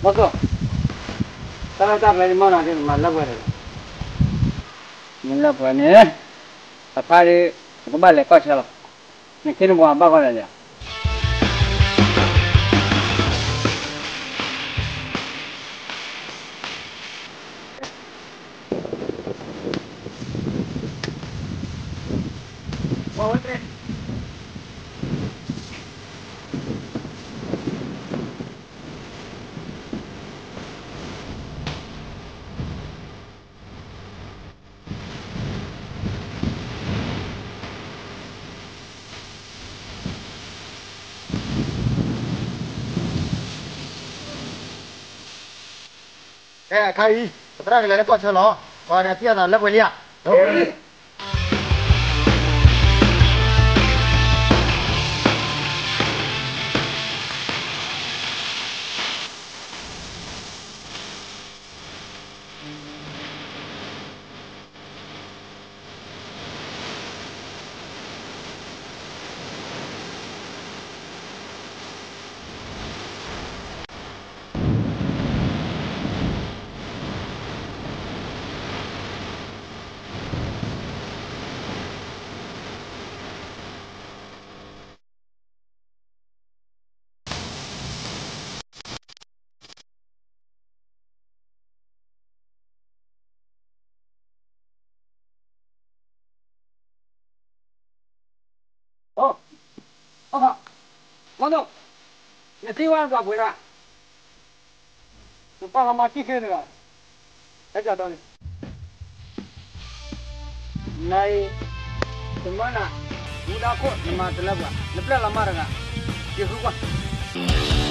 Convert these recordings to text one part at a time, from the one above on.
မီၢ်သိၣ်, တၢ်လၢတၢ်ပျဲန့ၣ်မီၢ်နီၤဒ်မၤလၢပှဲၤဒီး, မ့ၢ်လၢပှဲၤန့ၣ်, တဖၣ်ဒီး, ပကဘၣ်လဲၤကီၢ်ဆၢလီၤ, နခ့နပှၤဘၣ်ဃီလဲၣ်လံ. ကဲ အခါအံၤ ပသရၣ်ကလဲၤလၢကီၢ်ဆၢလီၤ, ပှၤန့ၣ်သံအသးလၢပှဲၤလံဧါ. နသံဝဲနပှၤပှ့ၤဒၣ်, နပာ်လီၤမၤတံၢ်ခဲတဂၤ, ဟဲကဒီးန့ၣ်, နအံၤ, တမၢနၤ, မူဒါခိၣ်နမၤတလၢပှၤ နပျဲၢ်လီၤမၢ်တဂၤ, ယဃုကွၢ်.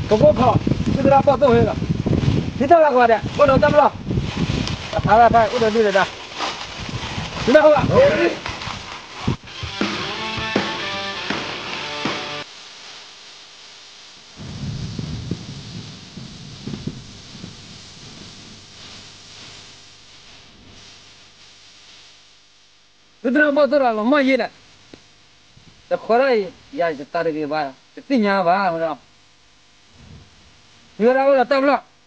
ပကိးခီၣ်, သုသရၣ်ဘီၣ်သိၣ်ဝဲလီၤ, ဟံးထီၣ်လၢကဝီၤဒဲး အိၣ်ဒီးတၢ်ပလီၢ်, တဖးဝဲဖဲအိၣ်ဒီးဒုၣ်ဒီးဒါ, သုနၢ်ဟူဘၣ်. သုသရၣ်ဘီၣ်သိၣ်ဒီးလီၤမၢ်ယဲဒၣ်, တဃီဒၣ်အံၤ ယၤယတၢ်တဂ့ၤဘၣ်, တသ့ၣ်ညါဘၣ်, မ့ၢ်ဒီး, မ့ၢ်ဝဲဒၣ်အိၣ်ဒီးတၢ်ပလီၢ်,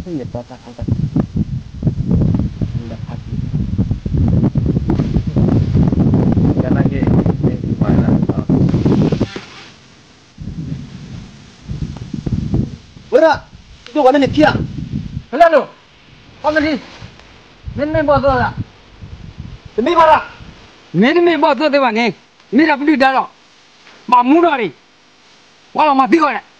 ထီၣ်ကွၢ်ဆိတၢ်ခံတဂၤ. ဝဲဒၣ်, ဒိၣ်ဝဲန့ၣ်ခံဧါ, ဖဲလဲၣ်လိၤ, အီနထံ, မ့တမ့ၢ်ဘီၣ်သိၣ်ဒၣ်, တမ့ၢ်ဘၣ်ဒၣ်, မ့တမ့ၢ်ဘီၣ်သိၣ်သ့ၣ်တဖၣ်န့ၣ်, မ့ၢ်ဒၣ်ပဒုၣ်ဒါလီၤ, ဘၣ်မူထီၣ်န့ၣ်, ကွၢ်လီၤမၤသံဃီလဲၣ်.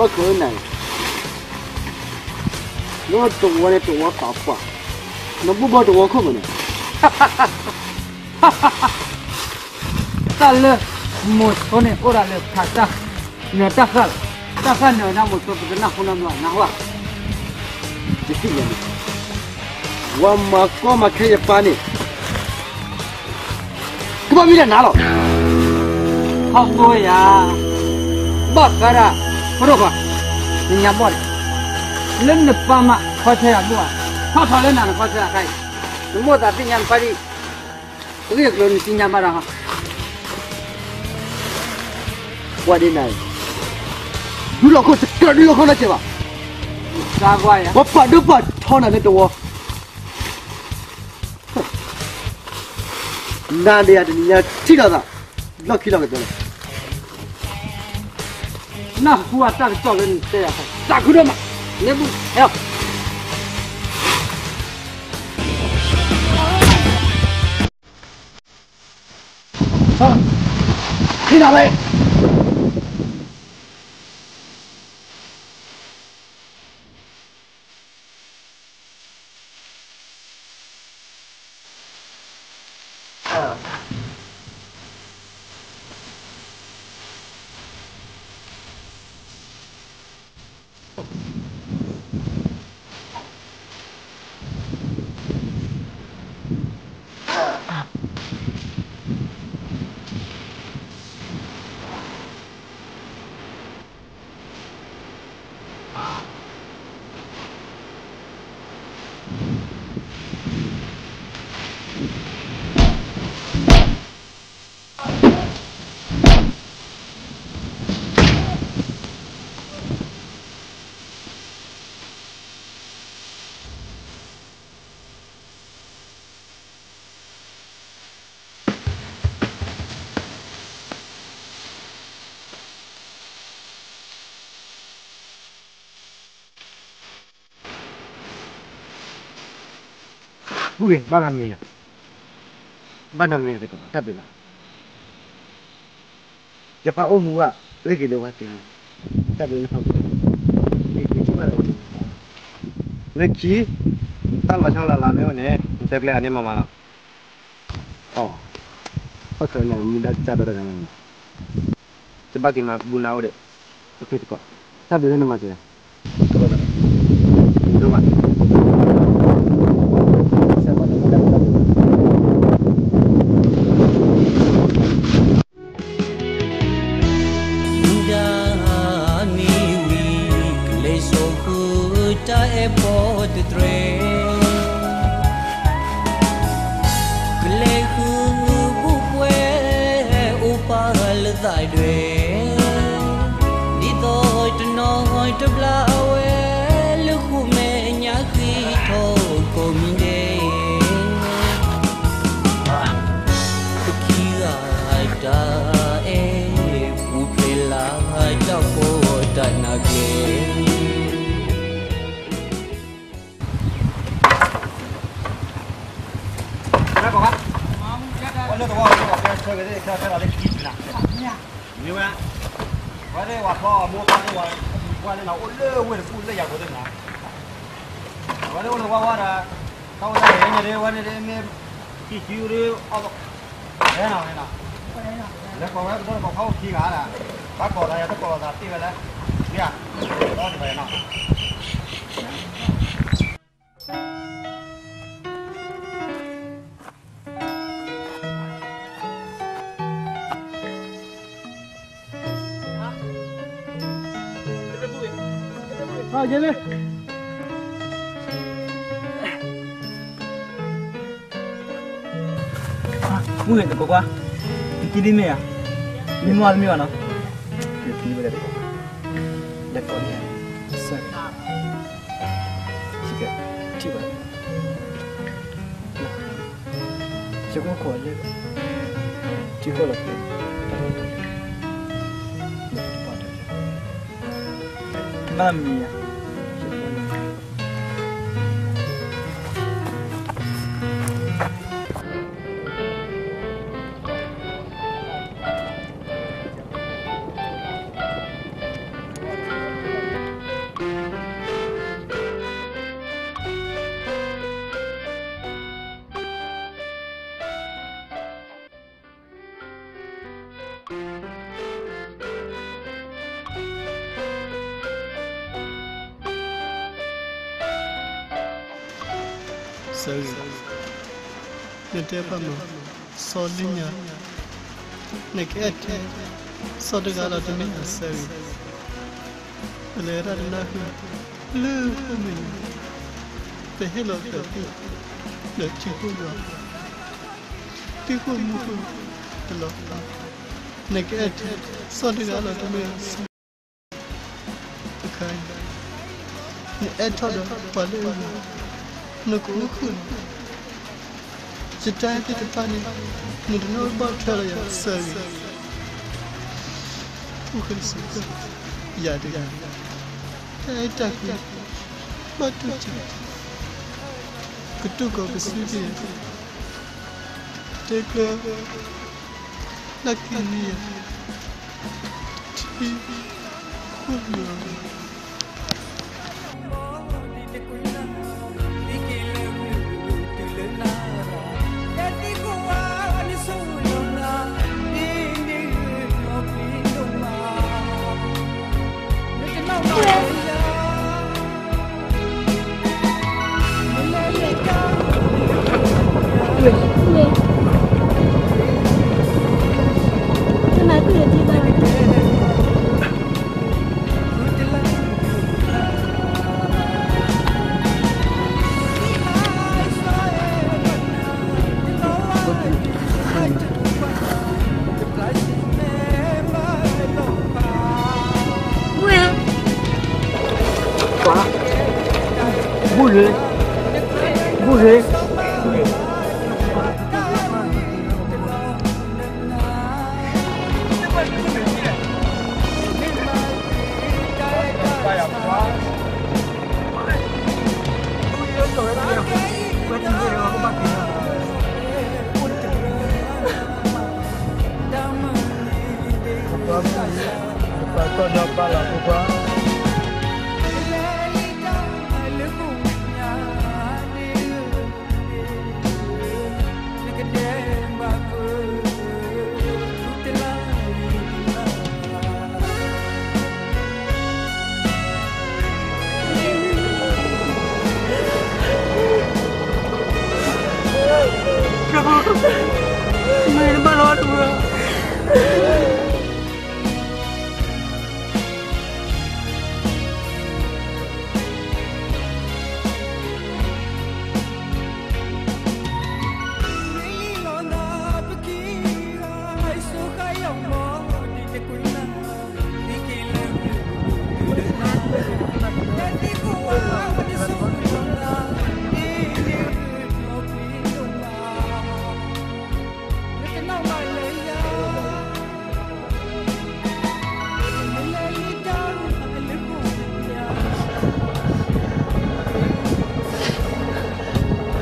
နတဝီန့ၣ်တဝီသးပှၢ်, နဘူၣ်ဘီတဝီခိၣ်မးန့ၣ်, တၢ်လၢမိၤဆိန့ၣ်အိၣ်ဒၣ်လၢဖးတၢ်, နတၢ်ဃၢ်, တၢ်ဃၢ်နၢၤနၤမိၤဆိ ပတနၢ်ဟူနီတဘျီ နၢ်ဟူဧါ, ယသ့ၣ်ညါန့ၣ်, ဝၤမၤကီမၤခဲယပၢ်န့ၣ် ကဘၣ်မ့ၢ်ဒၣ်နၤလီၤ. ဟီၣ်ဖိယၤ, ဘၣ်ဃးဒၣ်, ပဒိၣ်ပှၤ, နညါဘီၣ်န့ၣ်, လၢနပၢ်မးခီဆၢယၤဘိၣ်ဧါ, ထီၣ်ထီလၢနၤနခီဆၢအခါအံၤ, နမိၢ်သးသ့ၣ်ညါနပၢ်ဒ်, ပဂ့ၢ်ကျိၤနသ့ၣ်ညါဘၣ်ဒီး, ကွၢ်ဒ်နၤ, ဒုးလီၢ်ခိၣ်တကြၢးဒုးလီၢ်ခိၣ်နီတစဲးဘၣ်, ပှၤပာ်ဒိၣ်ပာ်ထီနၤလၢတဝီ နၤဒီးယၤတနံၤညါထံၣ်လိာ်သး, လီၢ်ခံလီၢ်ကတၢၢ်လီၤ. နၢ်ဟူအတၢ်ကစီၣ်လၢနတဲယၤ, သးခုဒိၣ်မး, မ့ၢ်ဘူၣ်, ဟဲလီၤ. ဟ့ၣ်နၤဝဲ.ဘၣ်နီတမံၤ, ဘၣ်နီတမံၤတကိး တၢ်ဘျုးလီၤ. ယပၢ်အိၣ်မူဘၣ်, လၢက့ၤလၢဝဲသ့ၣ်, တၢ်ဘျုးလီၤ. လၢခံ, တၢ်လီၤဆီလီၤလးမ့ၢ်အိၣ်န့ၣ် နတဲကျဲအန့ၣ်မးမးလီၤ. တဘၣ်က့ၤမၤဘူၣ်နၤအိၣ်ဒီး, တၢ်ဘျုးလၢနမၤစၢၤယၤ. မုၢ်ဒါမ့ၢ်ဝံၤ ကလဲၤစိာ်ဃုာ်တၢ်အဲၣ်ပီၣ်တတြဲၤ, ကလဲၤဃုာ်ဘူၣ်ပှဲၤ အိၣ်ပာ်လၢသးဒွဲၣ်, ဒ်သိးတနီၤတဘျီအဝဲ လၢဃိာ်မဲာ်ညါဃံထီၣ်ကိးမံၤဒဲး, ပခံဂၤတၢ်အဲၣ် ပူၤဖျဲးလၢတၢ်ကိးတၢ်နးကျဲ မ့ၢ်ဝဲ, ဝဲဒၣ်ဝဲထီၣ်အမိၢ်ပၢ်သ့ၣ်ဝဲ, ကွၢ်လၢနအိၣ်လၢဝ့ၢ်တကူၣ်လၢယၤကိးသ့ၣ်မး, အဝဲဒၣ်အိၣ်လၢဝါဝါဒီး, တၢ်အိၣ်တၢ်ဂဲၤညါဒ်ဝဲန့ၣ်ဒ်မ့ၢ်, ဟံၣ်စုဒ်အီၣ်, ဟဲနီၤ, လဲၤကိးဝဲကဒီးတကိးခီအိၣ်ခံဂၤဒၣ်, ဘၣ်ကိးသးယၤတကိးလိာ်သးတ့ၢ်ဝဲလဲၣ်, မ့ၢ်ဧါ, ဒီးဒ်ဘၣ်ယၤနီၤ မုၢ်ဂ့ၤတကိးကွၢ်, နတံၤလံမ့ၢ်ဧါ, မ့ၢ်မ့ၢ်တမ့ၢ်ဘၣ်နီၤ, နတံၤဝဲလဲၣ်တကိး, လဲၤကိးန့ၣ်, ဆၢက့ၤ, ထံၣ်ဘၣ်, ယကခိးလၢ, ထံၣ်ဃီလီၤ, တၢ်လၢ, ဘၣ်မံၤဧါ. စၢဂ့ၤ, နတဲပှၤမုၢ်, စီၤလ့ညါ, နကအဲၣ်ထဲ, စီၤတဂၤလီၤတမ့ၢ်အစၢဂ့ၤ, ပလဲၤတၢ်တနၢ်ဟူ, လၢမုၢ်နံၤ, ပဟ့ၣ်လီၤပသး, ဒီးထံဖိကီၢ်ဖိ, ထံဖိမူဖိတလီၤ, နကအဲၣ်ထဲ, စီၤတဂၤလီၤတမ့ၢ်အစၢဂ့ၤ အခါအံၤ, နအဲၣ်ထီၣ်ဒီးပှၤလၢအဂၤ, နကအိၣ်ဃုာ်လီၤ. ယတၢ်အဲၣ်သ့ၣ်တဖၣ်န့ၣ်, နတလိၣ်ဘၣ်ထွဲလီၤယၤစၢဂ့ၤ, အိၣ်ဃုာ်စ့ၢ်ကီးယၤတဂၤ, တၢ်အဲၣ်တၢ်ကွံ, ဘၣ်တူၢ်တၢ်, ကတူၢ်ကီၤကစုက့ၤယၤ, တဲကျၢၤ လၢက့ၤန့ၣ်ယၤ, ထံခိၣ်ယီၤ, Bouge, bouge.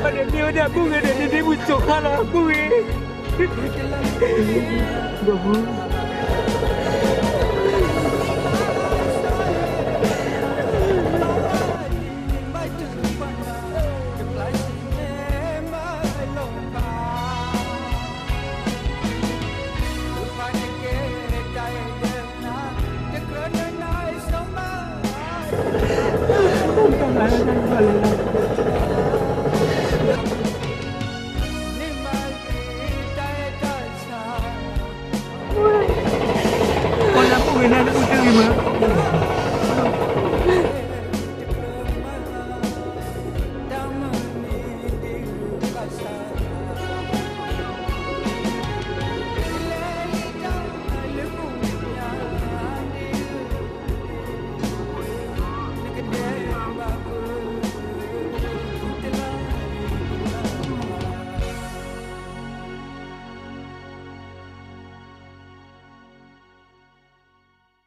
Bade ni wede abuge de ni ni bu soka la abuge. Babu.